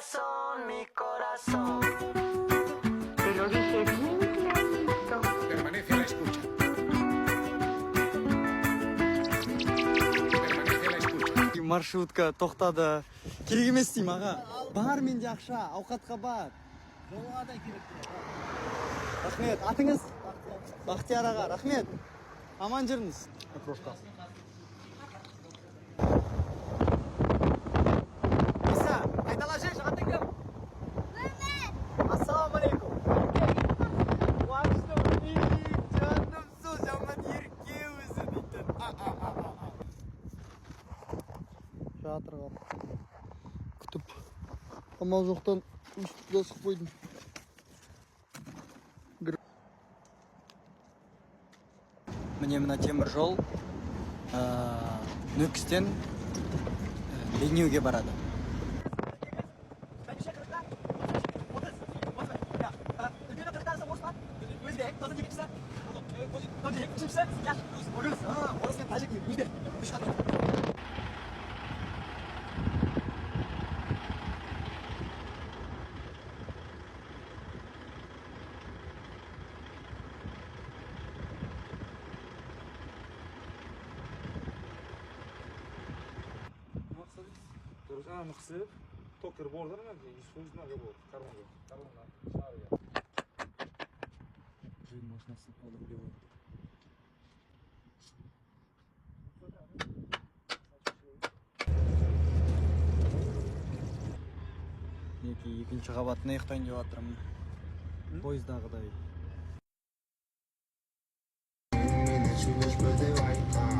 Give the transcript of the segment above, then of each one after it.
Corazón, mi corazón. Te lo dije bien clarito. Permanece a la escucha. Permanece a la escucha. Маршрутка тоқтады. Керек емес деймін, аға. Бар менде ақша, ауқатқа бар. Жолға да керек. Рахмет. Атыңыз? Бақтияр аға, рахмет. Аман жүріңіз. Окрошка. Иса, қайтала жеші, атың кім? Өмір. Ассалаумағалейкум. Қуаныштымын. Ей, жаным сол, жаман ерке өзі дейтін. Жатыр қалып. Күтіп. Амал жоқтан өстіп жазып қойдым. Міне, мына темір жол Нүкістен Бейнеуге барады. Anavi qisib, toker borda nima, 100% nimaga bor, karvonga, karvondan shaharga. Машинасы қалды біле. Мінекей, екінші қабатына ұйықтайын деп жатырмын, пойыздағыдай. Мени сүйлөшпө деп айткан,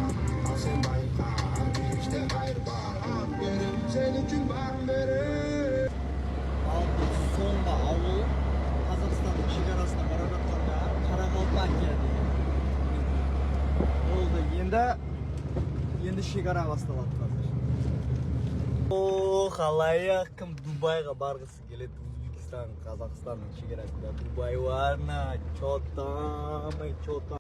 ал сен байка, бир кайырба. Берем сен үчүн баарын берем. Ал бұл соңғы ауыл, Қазақстанның шекарасына бара жатқанда, Қарақалпакия деген болды. Енді шекара басталады қазір. О, халаяқ, кім Дубайға барғысы келеді? Өзбекстан, Қазақстанның шекарасында Дубай бар ма? Че там, ей, че там?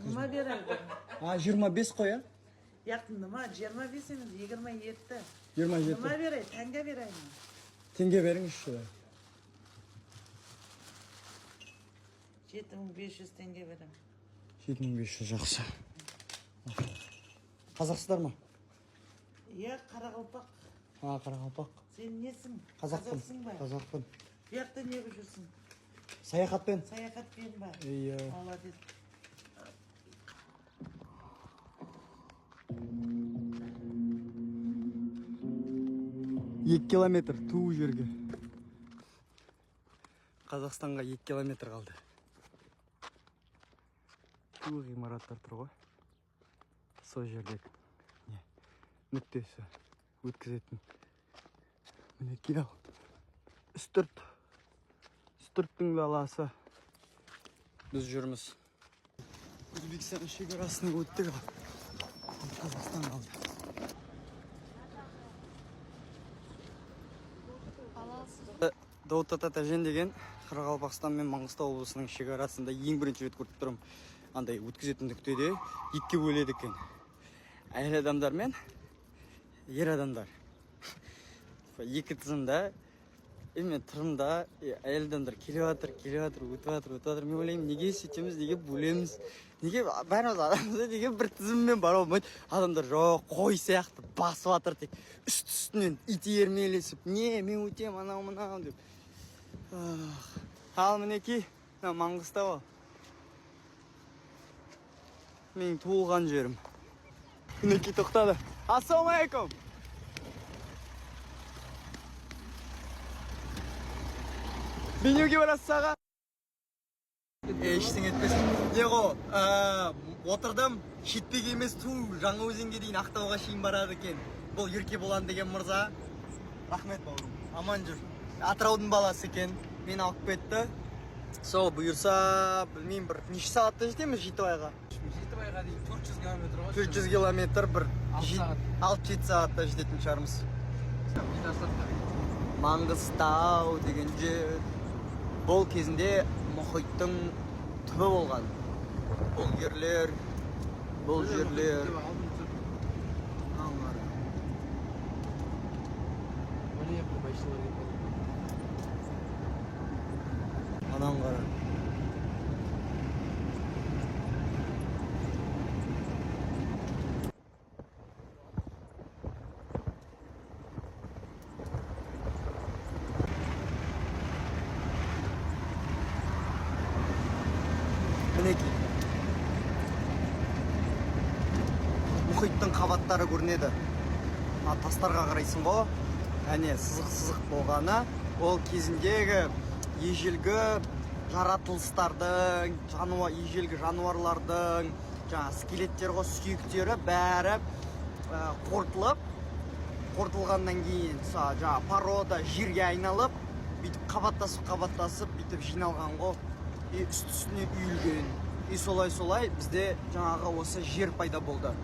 Nima beradi? А, 25 қой, иә. Yo'q, nima, 25 emas, 27. 27. Nima beray? Tanga beraymi? Теңге беріңізші. 7500 tenge beraman. 7500, жақсы. Қазақсыздар ма? Yo'q, qoraqalpoq. А, қарақалпақ. Sen несің? Қазақпын. Қазақсың ба? Қазақпын. Bu yoqda ne жүрсің? Саяхатпен. Саяхатпен ба? Иә. Молодец. 2 километр туу жерге. Қазақстанға 2 километр қалды. Ту ғимараттар тұр ғой. Сол жерде не нүктесі өткізетін. Мінекей, ал. Үстірт. Үстірттің даласы. Біз жүрміз. Өзбекстан шекарасын өттік, ал. Қазақстан қалды. Дауыт Тәжен деген Қарақалпақстан мен Маңғыстау облысының шекарасында ең бірінші рет көріп тұрмын. Андай өткізетін нүктеде екіге бөледі екен. Әйел адамдар мен ер адамдар. Екі тізімда и мен тұрмын да, и әйел адамдар келіп жатыр, келіп жатыр, өтіп жатыр, өтіп жатыр. Мен ойлаймын, неге сөйтеміз, неге бөлеміз, неге бәріміз адамбыз да, неге бір тізіммен баруға болмайды? Адамдар жоқ, қой сияқты басып жатыр тек үсті үстінен итермелесіп, не мен өтемін, анау мынау деп. Ах. Ал мінекей, мына Маңғыстау ал. Менің туылған жерім. Мінекей, тоқтады. Ассалаумағалейкум. Бейнеуге барасыз, аға? Ештеңе етпес. Не ғой, отырдым, Шетпеге емес, ту Жаңаөзенге дейін, Ақтауға шейін барады екен. Бұл Еркебұлан деген мырза. Рахмет, бауырым. Аман жүр. Атыраудың баласы екен. Мені алып кетті. Сол бұйырса, білмеймін, бір неше сағатта жетеміз Жетібайға? Жетібайға дейін 400 километр ғой. 400 километр, бір 6 сағат. 6-7 сағатта жететін шығармыз. Без остатка. Маңғыстау деген жер бұл кезінде мұхиттың түбі болған. Бұл жерлер, бұл жерлер. Аңғара. Машиналар кетіп қалды. Ананы қара. Мінекей, мұхиттың қабаттары көрінеді. Мына тастарға қарайсың ғой, әне, сызық сызық болғаны ол кезіндегі ежелгі жаратылыстардың, жануар, ежелгі жануарлардың жаңағы скелеттері ғой, сүйектері бәрі қорытылып, қорытылғаннан кейін жаңағы порода жерге айналып, бүйтіп қабаттасып қабаттасып бүйтіп жиналған ғой и үсті үстіне үйілген. И солай солай бізде жаңағы осы жер пайда болды.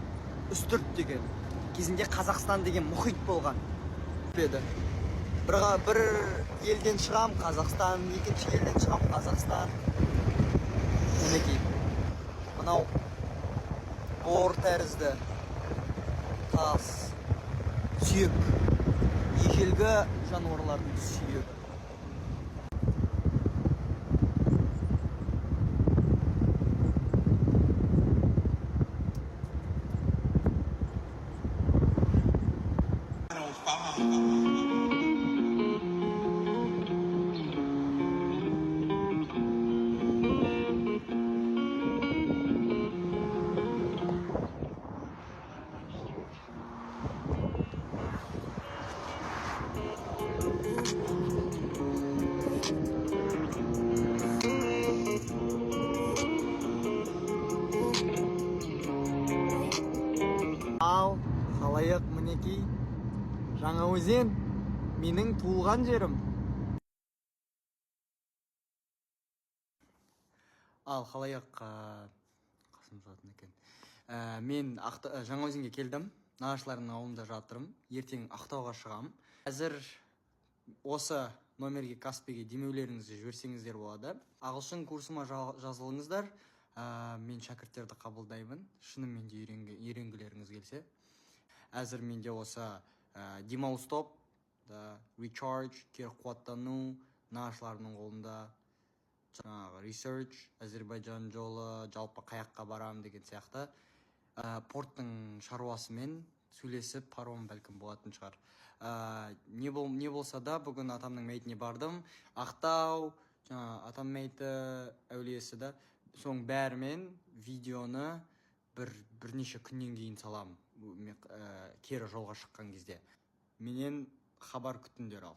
Үстірт деген кезінде Қазақстан деген мұхит болған еді. Бір елден шығам, Қазақстан, екінші елден шығам, Қазақстан. Мінекей, мынау бор тәрізді тас, сүйек, ежелгі жануарлардың сүйегі. Ал, халайық, мінекей, Жаңаөзен, менің туылған жерім. Ал, халайық, қасым жуатын екен. Мен Жаңаөзенге келдім, нағашыларымның ауылында жатырмын. Ертең Ақтауға шығам. Қазір осы номерге, Каспиге демеулеріңізді жіберсеңіздер болады. Ағылшын курсыма жазылыңыздар. Мен шәкірттерді қабылдаймын. Шынымен де үйренгілеріңіз келсе. Әзір менде осы демалыс топ, да, recharge, кері қуаттану, нағашыларымның қолында жаңағы research, Әзербайжан жолы, жалпы қаяққа барам деген сияқты. Порттың шаруасымен сөйлесіп, паром бәлкім болатын шығар. Не болса да, бүгін атамның мәйітіне бардым. Ақтау, жаңа атам мәйіті, әулиесі да, соның бәрімен видеоны бірнеше күннен кейін саламын. Мен кері жолға шыққан кезде. Менен хабар күтіңдер ал.